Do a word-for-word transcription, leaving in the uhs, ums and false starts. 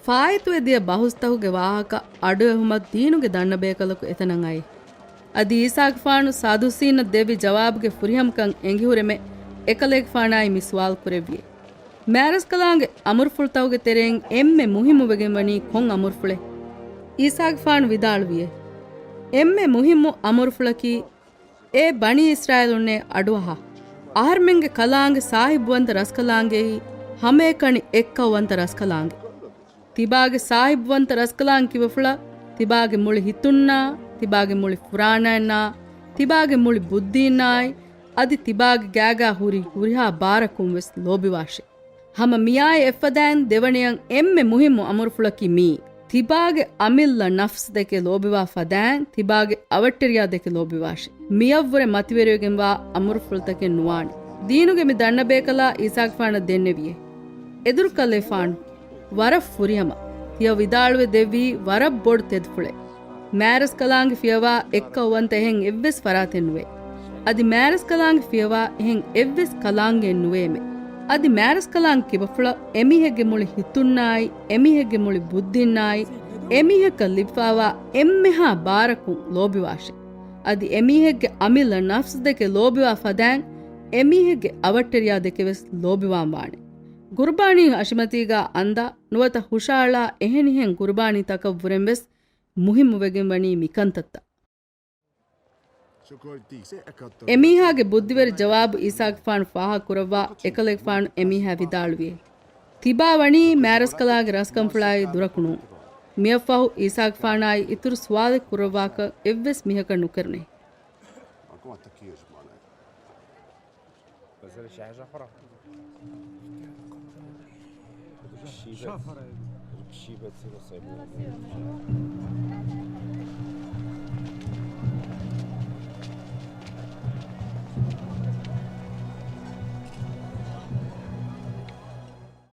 ފާއިތުވެ ދިޔަ ބަހުސްތަކުގެ ވާހަކަ އަޑުއެހުމަށް ދީނުގެ ދަންނަބޭކަލަކު އެތަނަށް އައީ. އަދި އީސާގެފާނު ސާދުސީންނަށް ދެއްވި ޖަވާބުގެ ފުރިހަމަކަން އެނގިހުރެމެ އެކަލޭގެފާނާއި މި ސުވާލު ކުރެއްވިއޭ. މާރަސްކަލާނގެ އަމުރުފުޅުތަކުގެ ތެރެއިން އެންމެ މުހިއްމުވެގެން ވަނީ ކޮން އަމުރުފުޅެއް؟ އީސާގެފާނު ވިދާޅުވިއޭ، އެންމެ މުހިއްމު އަމުރުފުޅަކީ، އޭ ބަނީ އިސްރާއީލުންނޭ އަޑުއަހާ. އަހަރުމެންގެ ކަލާނގެ ސާހިބުވަންތަ ރަސްކަލާނގެއީ ހަމައެކަނި އެއްކައުވަންތަ ރަސްކަލާނގެ. ތިބާގެ ސާހިބުވަންތަ ރަސްކަލާނގެ ކިބަފުޅަށް ތިބާގެ މުޅި ހިތުންނާ، ތިބާގެ މުޅި ފުރާނައިންނާ، ތިބާގެ މުޅި ބުއްދީންނާއި، އަދި ތިބާގެ ގާގާ ހުރި ހުރިހާ ބާރަކުން ވެސް ލޯބިވާށޭ. ހަމަ މިއާއި އެއްފަދައިން ދެވަނަޔަށް އެންމެ މުހިއްމު އަމުރުފުޅަކީ މިއީ. ތިބާގެ އަމިއްލަ ނަފްސް ދެކެ ލޯބިވާ ފަދައިން، ތިބާގެ އަވަށްޓެރިޔާ ދެކެ ލޯބިވާށޭ. މިއަށްވުރެ މަތިވެރިވެގެންވާ އަމުރުފުޅުތަކެއް ނުވާނެ. ދީނުގެ މި ދަންނަބޭކަލާ އީސާގެފާނަށް ދެންނެވިއޭ. އެދުރުކަލޭފާނު، ވަރަށް ފުރިހަމަ. ތިޔަ ވިދާޅުވެ ދެއްވީ ވަރަށް ބޮޑު ތެދުފުޅެއް. މާރަސްކަލާނގެ ފިޔަވާ އެއްކައުވަންތަ އެހެން އެއްވެސް ފަރާތެއް ނުވޭ. އަދި މާރަސްކަލާނގެ ފިޔަވާ އެހެން އެއްވެސް ކަލާނގެއެއް ނުވޭމެ. އަދި މާރަސްކަލާނގެ ކިބަފުޅަށް އެމީހެއްގެ މުޅި ހިތުންނާއި، އެމީހެއްގެ މުޅި ބުއްދިންނާއި، އެމީހަކަށް ލިބިފާވާ އެންމެހާ ބާރަކުން ލޯބިވާށޭ. އަދި އެމީހެއްގެ އަމިއްލަ ނަފްސް ދެކެ ލޯބިވާ ފަދައިން، އެމީހެއްގެ އަވަށްޓެރިޔާ ދެކެ ވެސް ލޯބިވާން ވާނެ. ގުރުބާނީ ހަށިމަތީގާ އަނދާ ނުވަތަ ހުށައަޅާ އެހެނިހެން ގުރުބާނީތަކަށްވުރެން ވެސް މުހިއްމުވެގެން ވަނީ މިކަންތައްތައް. އެމީހާގެ ބުއްދިވެރި ޖަވާބު އީސާގެފާނު ފާހަގަކުރައްވާ އެކަލޭގެފާނު އެމީހާ ވިދާޅުވިއޭ، ތިބާ ވަނީ މާރަސްކަލާގެ ރަސްކަންފުޅާއި ދުރަކު ނޫން. މިއަށްފަހު އީސާގެފާނާއި އިތުރު ސުވާލެއް ކުރައްވާކަށް އެއްވެސް މީހަކަށް ނުކެރުނޭ.